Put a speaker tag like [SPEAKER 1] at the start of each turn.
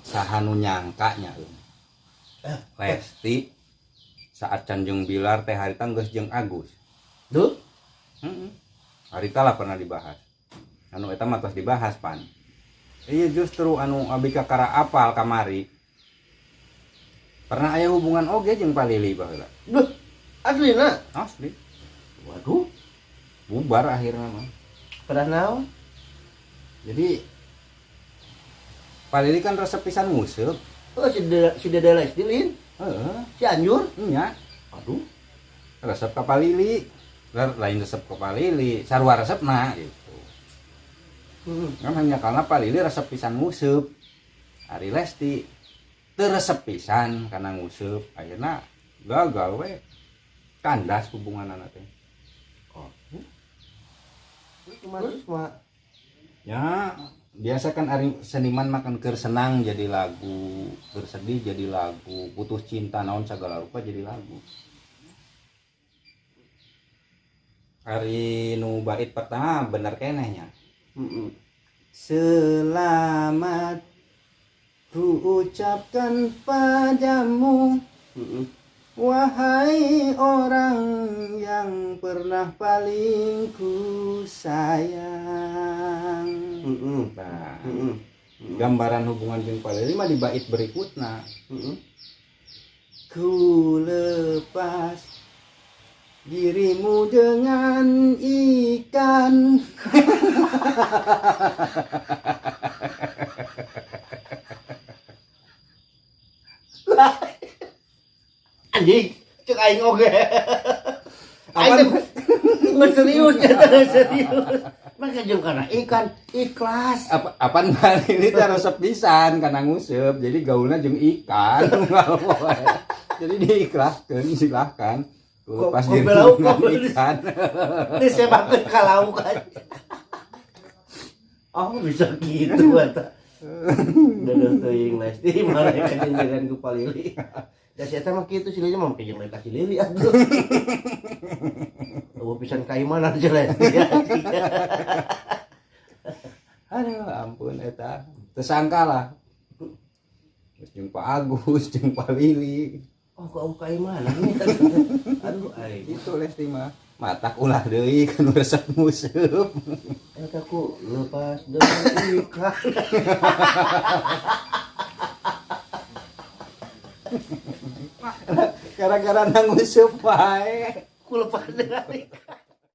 [SPEAKER 1] Saha nu nyangka nya euy. Lesti saat Canjeng Bilar teh harita geus jeung Agus.
[SPEAKER 2] Duh.
[SPEAKER 1] Heeh. Harita lah pernah dibahas. Anu eta mah tos dibahas pan. Iya justru anu abi kakara apal kamari. Pernah aya hubungan oge jeung Palili baheula.
[SPEAKER 2] Duh. Aslina.
[SPEAKER 1] Asli.
[SPEAKER 2] Waduh,
[SPEAKER 1] Bubar akhirnya mah.
[SPEAKER 2] Pernah naon?
[SPEAKER 1] Jadi Palili kan resep pisan nguseup.
[SPEAKER 2] Oh, si Dede Lesti lin,
[SPEAKER 1] Heeh,
[SPEAKER 2] si Anjur.
[SPEAKER 1] Nya
[SPEAKER 2] Aduh.
[SPEAKER 1] Resep ka Palili. Lain resep ka Palili, sarua resepna gitu. Kan hanya karena Palili resep pisan nguseup. Ari Lesti teu resep pisan karena nguseup, akhirnya gagal we. Kandas hubungan anak teh.
[SPEAKER 2] Oh. Terus kumaha terus kumaha?
[SPEAKER 1] Ya, biasa kan ari seniman makan keur senang jadi lagu, bersedih jadi lagu, putus cinta naon segala rupa jadi lagu. Ari nu bait pertama bener keneh nya.
[SPEAKER 2] Heeh.
[SPEAKER 1] Selamat ku ucapkan padamu,
[SPEAKER 2] Heeh.
[SPEAKER 1] wahai orang yang pernah paling ku sayang.
[SPEAKER 2] Heeh.
[SPEAKER 1] Nah,
[SPEAKER 2] Heeh.
[SPEAKER 1] gambaran hubungan jeung Palili mah di bait berikutna.
[SPEAKER 2] Heeh.
[SPEAKER 1] Ku lepas dirimu dengan ikan.
[SPEAKER 2] Anjing, cek aing oge. Aing
[SPEAKER 1] Apaan?
[SPEAKER 2] teh geus serius ya, teh serius. Maka jeung kana ikan ikhlas.
[SPEAKER 1] Apa apaan Palili teh resep pisan kana nguseup. Jadi gaulna jeung ikan. Jadi diikhlaskeun, silahkan. Ku lepas
[SPEAKER 2] Kok
[SPEAKER 1] dirimu
[SPEAKER 2] belauk,
[SPEAKER 1] dengan
[SPEAKER 2] kok
[SPEAKER 1] ikan.
[SPEAKER 2] Disebakeun ka lauk kan. Oh, bisa gitu eta. Dadah teuing Lesti malah kajenjeran ku Palili. Da si eta mah kitu si Lili mah make jeung ka si Lili atuh. Eueuh pisan kaimanan si Lesti.
[SPEAKER 1] Aduh, ampun eta. Tersangka lah. Terus jeung Pak Agus, jeung Pak Lili.
[SPEAKER 2] Oh, kok eueuh kaimanan nya. Aduh aing.
[SPEAKER 1] Itu Lesti mah. Matak ulah deui kan resep nguseup.
[SPEAKER 2] Eta ku lepas dengan ikan.
[SPEAKER 1] Gara-gara nanguseup wae.
[SPEAKER 2] Ku lepas dengan ikan.